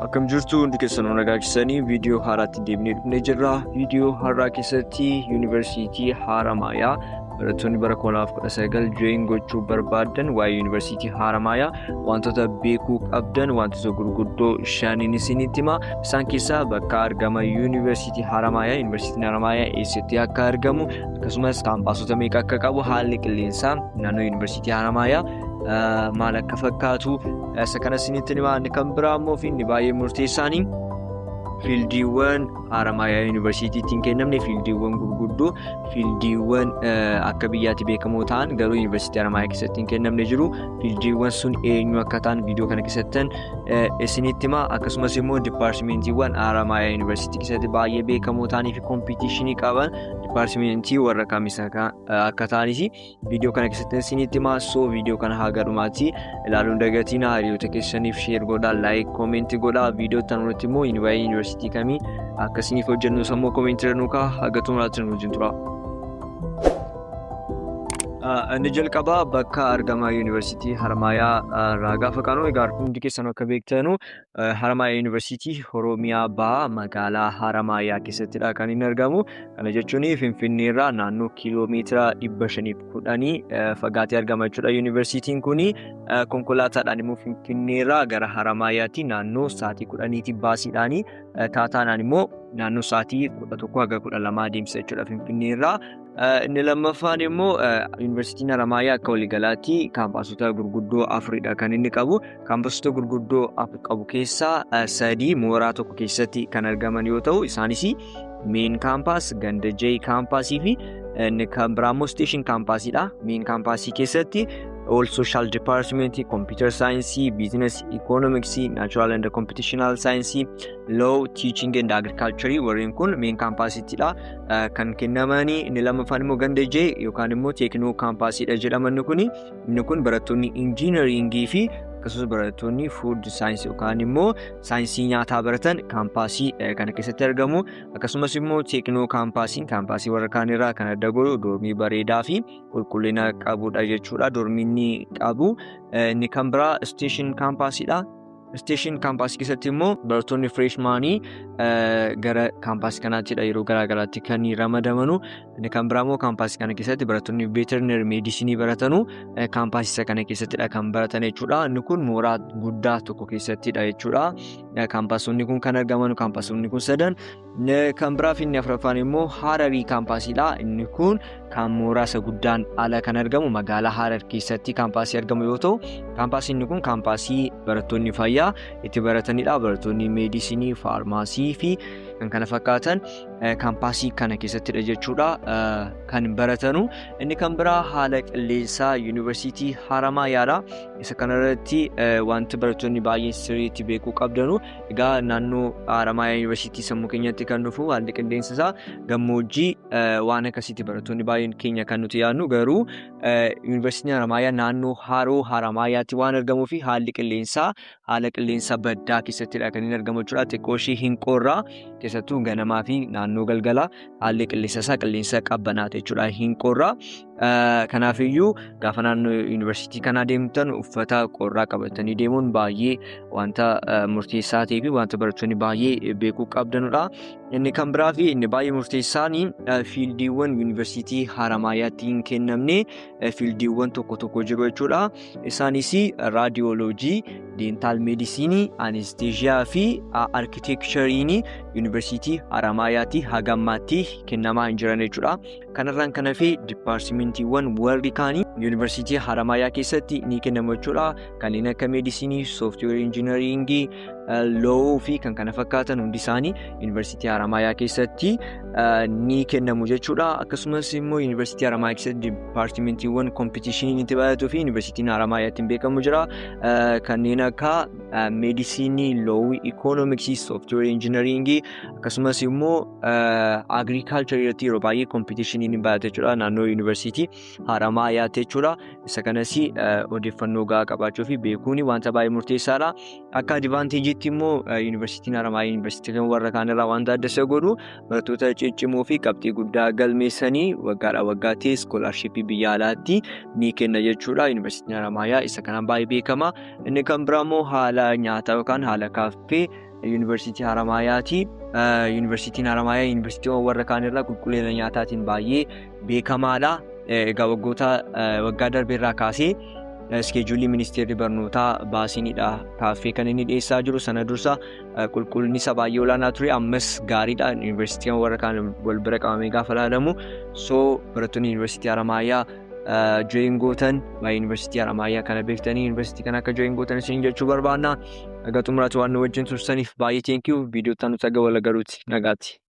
Akkam jirtu hundi keessanuu, nagaa keessanii? Viidiyoo haaraatti deebinee dhufnee jirra. Viidiyoo haaraa keessatti Yuunivarsiitii Haramaayaa barattoonni bara 2019 join gochuu barbaadan waa'ee Yuunivarsiitii Haramaayaa wantoota beekuu qabdan, wantoota gurguddoo shaniin isinitti hima. Isaan keessaa bakka argama Yuunivarsiitii Haramaayaa, Yuunivarsiitiin Haramaayaa eessatti akka argamu, akkasumas kaampaasota meeqa akka qabu, haalli qilleensaa naannoo Yuunivarsiitii Haramaayaa maal akka fakkaatu isa kana isinitti hima. Inni kan biraa immoo fi inni baay'ee murteessaanii fieldiiwwan Haramaayaa Yuunivarsiitiitti hin kennamne, fieldiiwwan gurguddoo, fieldiiwwan akka biyyaatti beekamoo ta'an garuu Yuunivarsiitii Haramaayaa keessatti hin kennamne jiru. Fieldiiwwan sun eenyu akka ta'an viidiyoo kana keessatti isinitti hima. Akkasumas immoo departmentiiwwan Haramaayaa Yuunivarsiitii keessatti baay'ee beekamoo ta'anii fi competitionii qaban departmentii warra kamis akka ta'anis viidiyoo kana keessatti isinitti hima. So viidiyoo kana haga dhumaatti ilaaluun dagatiin, hiriyoota keessaniif share godhaa, like, commentii godhaa. Viidiyoo tan irratti immoo yuunivarsiitii kamii akka isiniif hojjennu sammuu commentii irra nuukaa. Haga xumuraatti nu wajjin tura. Inni jalqabaa bakka argama Yuunivarsiitii Haramaayaa irraa gaafa kaanu, egaa hundi keessan akka beektanu Haramaayaa Yuunivarsiitii Oromiyaa Bahaa magaalaa Haramaayaa keessattidha kan inni argamu. Kana jechuun Finfinnee irraa naannoo kiiloomeetira 510 fagaatee argama jechuudha. Yuunivarsiitiin kun konkolaataadhaan immoo Finfinnee irraa gara Haramaayaatti naannoo sa'aatii 10tti baasiidhaanii, taataadhaan immoo naannoo sa'aatii 11 haga 12 deemsa jechuudha Finfinnee irraa. Inni lammaffaan immoo Yuunivarsiitiin Haramaayaa akka waliigalaatti kaampaasota gurguddoo afuridha kan inni qabu. Kaampaasota gurguddoo afur qabu keessaa sadii mooraa tokko keessatti kan argaman yoo ta'u, isaanis main campus, Ganda J campusii fi inni kan biraa immoo station campusiidha. Main campusii keessatti all social department, computer science, business, economics, natural and computational science, law, teaching and agriculture warreen kun main campusittidha kan kennamanii. Inni lammaffaan immoo Ganda J yookaan immoo techno campusiidha jedhaman. Inni kun barattoonni engineeringii fi akkasumas barattoonni food science yookaan immoo saayinsii nyaataa baratan campusii kana keessatti argamu. Akkasumas immoo techno campusiin campusii warra kaan irraa kan adda godhu dormii bareedaa fi qulqullina qabudha jechuudha. Dormiin qabu. Inni kan biraa station campusiidha. Station campusii keessatti immoo barattoonni freshmanii gara campusii kanaattidha yeroo garaa garaatti kan ramadamanu. Inni kan biraa immoo campusii kana keessatti barattoonni veterinary medicinii baratanu campusii isa kana keessattidha kan baratan jechuudha. Inni kun mooraa guddaa tokko keessattidha jechuudha. Campusonni kun kan argaman, campusonni kun sadan. Kan biraa fi inni afuraffaan immoo Hararii campusiidha. Inni kun kan mooraa isa guddaan ala kan argamu, magaalaa Harar keessatti campusii argamu yoo ta'u, campusiin kun campusii barattoonni fayyaa itti baratanidha. Barattoonni medicinii, pharmacy fi kan kana fakkaatan campusii kana keessattidha jechuudha kan baratanu. Inni kan biraa haala qilleensaa Yuunivarsiitii Haramaayaadha. Isa kanarratti wanti barattoonni baay'een sirriitti beekuu qabdanu, egaa naannoo Haramaayaa Yuunivarsiitii sammuu keenyatti kan dhufu haalli qilleensa isaa gammoojjii waan akkasiitti barattoonni baay'een keenya kan nuti yaadnu. Garuu Yuunivarsiitiin Haramaayaa naannoo haroo Haramaayaatti waan argamuu fi haalli qilleensaa haala qilleensa baddaa keessattidha kan inni argamu jechuudha. Xiqqoo ishee hin qorraa, keessattuu ganamaa fi naannoo galgalaa haalli qilleensa isaa qilleensa qabbanaati jechuudha, hin qorraa. Kanaafiyyuu gaafa naannoo yuunivarsiitii kanaa deemtan uffata qorraa qabatanii deemuun baay'ee wanta murteessaa ta'ee fi wanta barattoonni baay'ee beekuu qabdanudha. Inni kan biraa fi inni baay'ee murteessaan fieldiiwwan Yuunivarsiitii Haramaayaatti hin kennamne fieldiiwwan tokko tokko jiru jechuudha. Isaanis radiology, dental medicinii, anesthesia fi architectureiin Yuunivarsiitii Haramaayaatti haga ammaatti kennamaa hin jiran jechuudha. Kanarraan kan hafe departmentiiwwan warri kaanii Yuunivarsiitii Haramaayaa keessatti ni kennamu jechuudha. Kanneen akka medicinii, software engineeringii, law fi kan kana fakkaatan hundi isaanii Yuunivarsiitii Haramaayaa keessatti ni kennamu jechuudha. Akkasumas immoo Yuunivarsiitii Haramaayaa keessatti departmentiiwwan competitioniin itti baay'atuu fi Yuunivarsiitiin Haramaayaa ittiin beekamu jira. Kanneen akka medicinii, law, economicsii, software engineeringii akkasumas immoo agriculturii irratti yeroo baay'ee competitioniin ni baay'ata jechuudha naannoo Yuunivarsiitii Haramaayaatti jechuudha. Isa kanas odeeffannoo gahaa qabaachuu fi beekuun wanta baay'ee murteessaadha. Akka advantageitti immoo Yuunivarsiitiin Haramaayaa yuunivarsiitii warra kaan irraa wanta adda isa godhu barattoota ciccimoo fi qabxii guddaa galmeessanii waggaadhaa waggaatti scholarshipii biyya alaatti ni kenna jechuudha. Yuunivarsiitiin Haramaayaa isa kanaan baay'ee beekama. Inni kan biraa immoo haala nyaataa yookaan haala kaaffee Yuunivarsiitii Haramaayaati. Yuunivarsiitiin Haramaayaa yuunivarsiitiiwwan warra kaan irraa qulqullina nyaataatiin baay'ee beekamaadha. Egaa waggoota waggaa darbeerraa kaasee schedule ministeerri barnootaa baasiinidha kaaffee kan inni dhiyeessaa jiru. Sana dursa qulqullinni isaa baay'ee olaanaa ture, ammas gaariidha yuunivarsiitiiwwan warra kaan wal bira qabamee gaafa ilaalamu. So barattoonni Yuunivarsiitii Haramaayaa join gootan, waa'ee Yuunivarsiitii Haramaayaa kana beektanii yuunivarsiitii kana akka join gootan isin jechuu barbaanna. Egaa xumuraatti waan nu wajjin tursaniif baay'ee thank you. Viidiyoo itti aanutti aga wal agaruuti nagaatti.